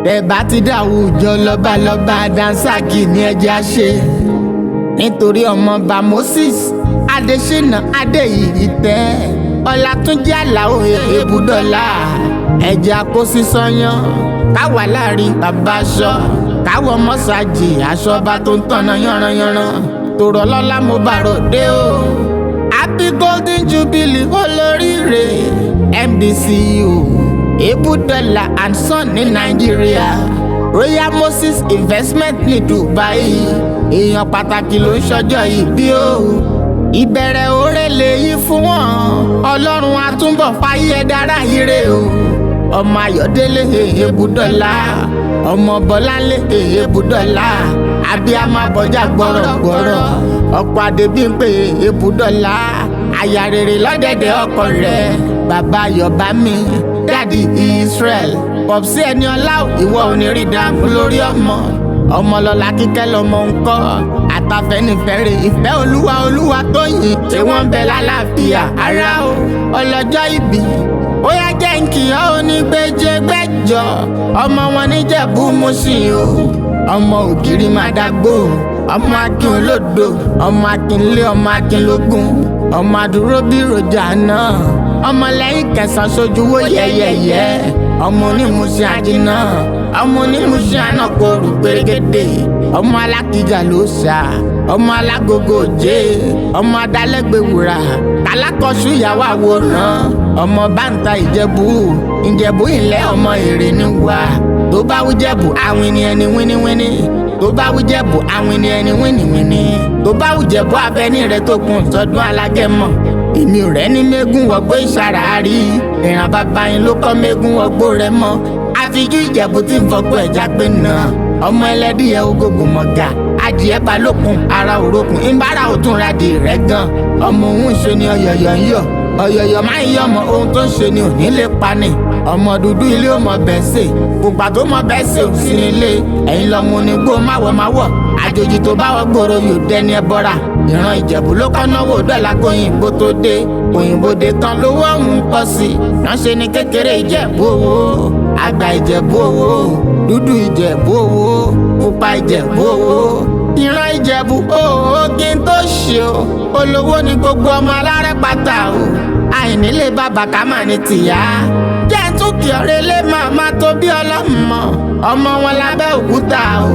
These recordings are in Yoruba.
Bẹ́ẹ̀ bá ti dá àwùjọ lọ́balọ́ba Dànsákì ní ẹja ṣe. Nítorí ọmọọba Moses Adésínà Adéyìí tẹ́ Ọlátúnjí Àlàó Ebúdọ́lá ẹ̀jẹ̀ àkóso sọyán káwa láàrin bàbá aṣọ káwọ mọ́sáàjì aṣọ ọba tó ń tọ̀nà yànranyànran tòrọ lọ́lá mo bá ròde o. Happy Golden Jubilee olóríire MDCO Ebúdọ́lá and Son ní Nàìjíríà, Royal Moses Investment ní Dubai. Èèyàn pàtàkì ló ń ṣọjọ́ ìbí o. Ìbẹ̀rẹ̀ oore lèyí fún wọn, Ọlọ́run á túnbọ̀ fáyé dára ire o. Ọmọ Ayọ̀délé Ebúdọ́lá, ọmọ Bọ́láńlé Ebúdọ́lá, abiyamọ abọ́jà gbọ́rọ̀gbọ́rọ̀, ọkọ Adébímpé Ebúdọ́lá, aya rere lọ́dẹ̀dẹ̀ ọkọ rẹ̀, bàbá Ayọ̀bámi, dádì Israel, pọ̀pùsí ẹni ọlá ìwọ ò ní rí dààmú lórí ọmọ. Ọmọlọ́lá kíkẹ́ lọmọ ń kọ́ àtàfẹ́nifẹ́re ìfẹ́ olúwa olúwa tóyìn ṣé wọ́n ń bẹ lálàáfíà ara o. Ọlọ́jọ́ ìbí ó yá jẹ́ ń kí ọ́ onígbèjégbèjọ ọmọ wọn níjẹ̀bú Mùṣín o. Ọmọ ògiri máa dágbò, ọmọ akin olódo, ọmọ akinlé, ọmọ akinlógún, ọmọ àdúró bí ròjà náà, ọmọ lẹ́yìn kẹsàn-án sojúwó yẹ́yẹ́yẹ́, ọmọ onímùsìn àjìnà, ọmọ onímùsìn ànàkóòrò pérégedé, ọmọ alákìjà ló sà, ọmọ alágogo òjé, ọmọ adálẹ́gbẹ̀wúrà kálákọ̀ọ́sù ìyàwó àwòrán, ọmọ báńtà ìjẹ̀bú ìjẹ̀bú ìlẹ̀ ọmọ èrè ní wa. Tó bá wí jẹ̀bú àwọn ènìyàn ní wíníwíní, tó bá wí jẹ̀bú àwọn ènìyàn ní wíníwíní, tó bá wí jẹ̀bú abẹ́ní rẹ̀ tó kún sọdún alágẹ̀mọ́. Èmi ò rẹ́ ní mẹ́gùn wọgbó ìsàrà rí, ìran bàbá yín ló kọ́ mẹ́gùn wọgbó rẹ mọ́. Àfijú ìjẹ̀bú tí ń fọgbọ́ ẹ̀já pé nà, ọmọ ẹlẹ́dìyẹ ogógùn mọ̀gà, adìẹ balókun ara òrókun ìbára òtún radì rẹ̀ gan. Ọmọ òun ṣe ni ọ̀yọ̀yọ̀ ń yọ̀, ọ̀yọ̀yọ̀ máa ń yọ̀ ọmọ ohun tó ń ṣe ni òní lè pani. Ọmọ dúdú ilé ò mọ bẹ́ẹ̀ sè, pupa tó mọ bẹ́ẹ̀ sè ò sí nílé. Ẹ̀yin lọ́mọ onígbó máwọ̀ máwọ̀, àjòjì tó bá wọ gbòòrò yóò dẹni ẹbọra. Ìran ìjẹ̀bú ló kọ́ náwó dọ́là kóyìnbó tó dé, òyìnbó dé tán lówó ọ̀hún pọ̀ sí i. Ránṣẹ́ ní kékeré ìjẹ̀bú owó, àgbà ìjẹ̀bú owó, dúdú ìjẹ̀bú owó, pupa ìjẹ̀bú owó. Ìran ìjẹ̀bú owó kí n tó ṣe o, olówó ni gbogbo ọmọ alárẹ̀ pátá o. Àìnílé bàbá ká mà ní tìyá. Jẹ́ ń tún kí ọ̀rẹ́ lé màmá tó bí ọlọ́mọ, ọmọ wọn lábẹ́ òkúta o.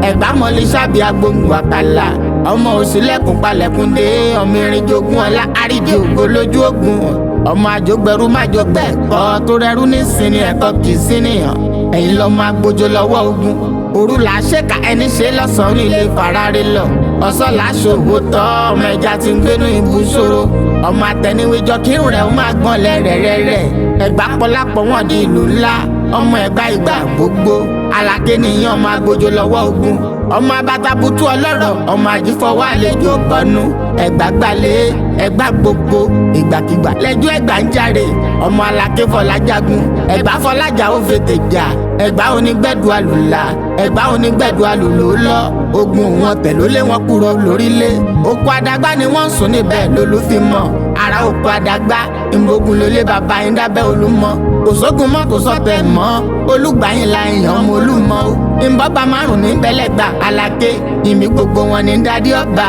Ẹ̀gbá mọ̀lẹ́ sábì agbóngbò àkàlà, ọmọ òsínlẹ̀kùn palẹ̀kùn dé, ọmọ erin jogún ọlá àrídìí ògo lójú ogun, ọmọ àjọgbẹrú májọgbẹ ẹ̀kọ́ tó rẹrú nísìnyí ẹ̀kọ́ kì í síníyàn. Ẹ̀yin lọ́mọ agbójó lọ́wọ́ ogun, òru là á ṣèkà ẹni ṣe lọ́sàn-án nílé farare lọ, ọ̀sán là á ṣòwò tọ́ ọmọ ẹja tí ń gbénú ibùsọ̀rọ̀, ọmọ àtẹniwéjọ kírun rẹ̀ ó máa gbọ́n lẹ́rẹ̀ẹ́rẹ́. Ẹ̀gbá pọlápọ̀ wọ́n di ìlú ńlá, ọmọ ẹ̀gbá ìgbà gbogbo, aláké nìyẹn ọmọ agbójó lọ́wọ́ ogun, ọmọ abatabutu ọlọ́rọ̀, ọmọ ajífọwọ́ àlejò bọnu. Ẹ̀gbá gbalẹ̀ ẹ̀gbá gbogbo ìgbàkigbà lẹ́jọ́ ẹ̀gbá ń jàre, ọmọ aláké fọlájagun, ẹ̀gbá fọlájà ó fètè jà, ẹ̀gbá onígbẹ̀dù àlùlà, ẹ̀gbá onígbẹ̀dù àlùlò lọ, ogun wọn tẹ̀ló lé wọn kúrò lórílẹ̀. Oko àdàgbà ni wọ́n ń sùn níbẹ̀ lólú fi mọ̀, ara oko àdàgbà ìmọ̀gùn ló lé bàbá yín dábẹ́ olúmọ. Kò sógun mọ́ kò sọ̀tẹ̀ mọ́, olùgbàyìn la èèyàn ọmọ olúmọ o. Ìbọ̀bà márùn ní bẹ́lẹ́gbà aláké, ìmí gbogbo wọn ní dádí ọba,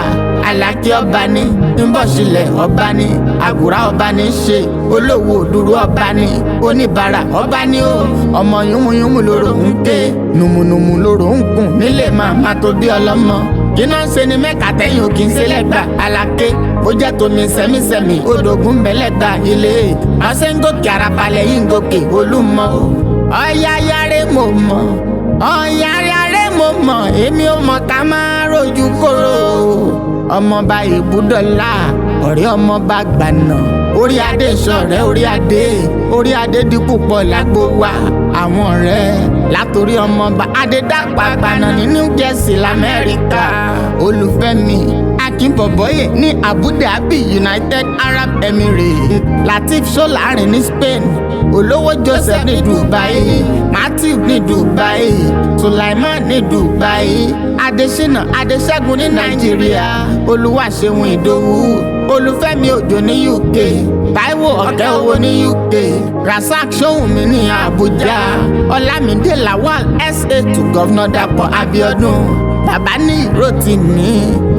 aláké ọba ní, ńbọ̀sílẹ̀ ọba ní, àgùrá ọba ní ṣe, olówó òdúró ọba ní, oníbàárà ọba ní o. Ọmọ yúnmúyúnmú lóró ń ké, nùmùnùmù lóró ń kùn nílé màmá tó bí ọlọ́mọ. Iná ń ṣe ni mẹ́ka tẹ́yìn òkè ń ṣe lẹ́gbà aláké, bó jẹ́ tomi sẹ́mísẹ́mí odògùn bẹ́lẹ́gbà ilé. Ọ̀sẹ̀ ń gòkè arabalẹ̀ yìí ń gòkè olúmọ o. Ọ̀yáyáré mo mọ̀, ọ̀yáyáré mo mọ̀, èmi ò mọ̀ ká máa rojú kóró. Ọmọọba Ebúdọ́lá, ọ̀rẹ́ ọmọọba gbànà, orí adé sọ̀rẹ́ orí adé, orí adé di púpọ̀ lágbo wa. Àwọn ọ̀rẹ́ látòrí ọmọọba Adédàpọ̀ àgbàna ní New Jersey l'Amẹ́ríkà. Olùfẹ́mi Akínbọ̀bọ́yè ní Abu Dhabi, United Arab Emirates. Lateef Ṣọ́lárin ní Spain, Olówó Joseph ní Dubai, Matthew ní Dubai, Sulaiman ní Dubai, Adesina Adesegun ní Nàìjíríà, Olúwaṣeun Ìdòwú, Olúfẹ́mi Òjó ní UK, Táíwò Ọ̀kẹ́ Owó ní UK. Rasak Ṣóhùnmí ní Àbújá, Ọlámídé Lawal SA to Governor Dàpọ̀ Abíọ́dún, Bàbá ní Rotimi,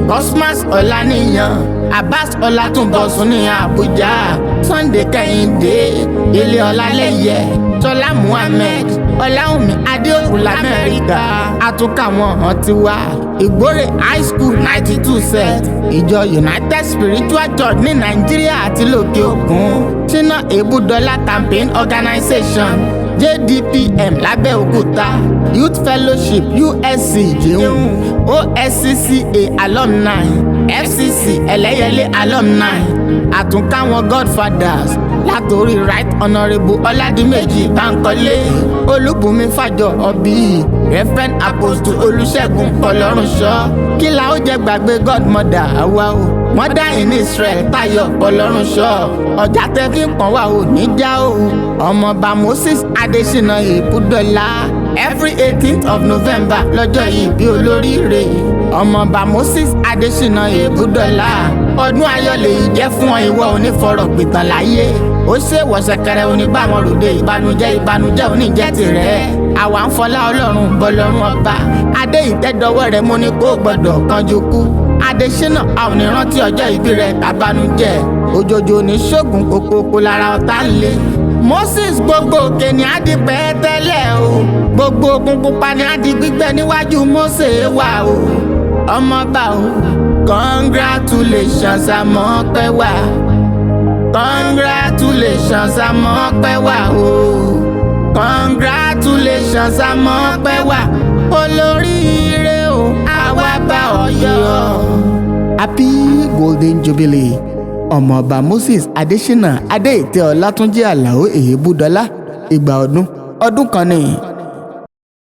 Cosmas Ọláníyan, Abbas Ọlátúnbọ̀sún ní Àbújá, Sunday Kẹ́hìndé, Délé Ọlálẹ́yẹ, Tọ́lá Muhammed, Ọláwùmí Adéòkú l'Amẹ́ríkà, àtúnkà wọn hàn ti wá. Ìgbórè High School 92 set, ìjọ United Spiritual Church ní Nàìjíríà àti lókè òkun, Ṣínà Èbúdọ́lá Campaign Organization, JDPM lábẹ́òkúta, Youth Fellowship USC Jẹun, OSCCA Alumni, FCC Ẹlẹ́yẹlé Alumni, àtúnká wọn Godfathers látòrí Right Honourable Ọládìméjì Bánkọ́lé, Olúbùnmi Fájọ Ọbí, Reverend Apostle Olúṣẹ́gun Ọlọ́runṣọ́, kí la ó jẹ́ gbàgbé Godmother àwa o, Mother in Israel Táyọ̀ Ọlọ́runṣọ́, ọjà tẹ fi ń pọ̀n wá ò ní já o, ọmọọba Moses Adésínà Èbúdọ́lá, every 18th of November lọ́jọ́ ìbí olóríire, ọmọọba Moses Adésínà Èbúdọ́lá, ọdún ayọ̀ lèyí jẹ́ fún ọ, ìwọ onífọ̀rọ̀ pìtàn láyé, ó ṣe wọ̀ṣẹ̀kẹrẹ oníbàwọn ròde ìbànújẹ́, ìbànújẹ́ oníjẹ́ tirẹ̀, àwa ń fọlá Ọlọ́run bọlọ́run ọba, adé ìtẹ́dọ́wọ́ rẹ̀ mo ní kó gbọ́dọ̀ kánjú kú, Adésínà a ò ní rántí ọjọ́ ìbí rẹ̀ tàbánújẹ́, òjòjò ní ṣógun kòkòkò lára ọ̀tá ń le. Moses gbogbo òkè ní á di pẹ́ẹ́tẹ́lẹ̀ o, gbogbo òkun pupa ní á di gbígbẹ níwájú Mósè wà o, ọmọọba o, congratulations àmọ́ pẹ́ wá, congratulations àmọ́ pẹ́ wá o, congratulations àmọ́ pẹ́ wá, olóríire o, àwa bá ọ yọ̀. Happy Golden Jubilee, ọmọọba Moses Adésínà Adéìtẹ́ Ọlátúnjí Àlàó Èébúdọ́lá, ìgbà ọdún ọdún kan ni.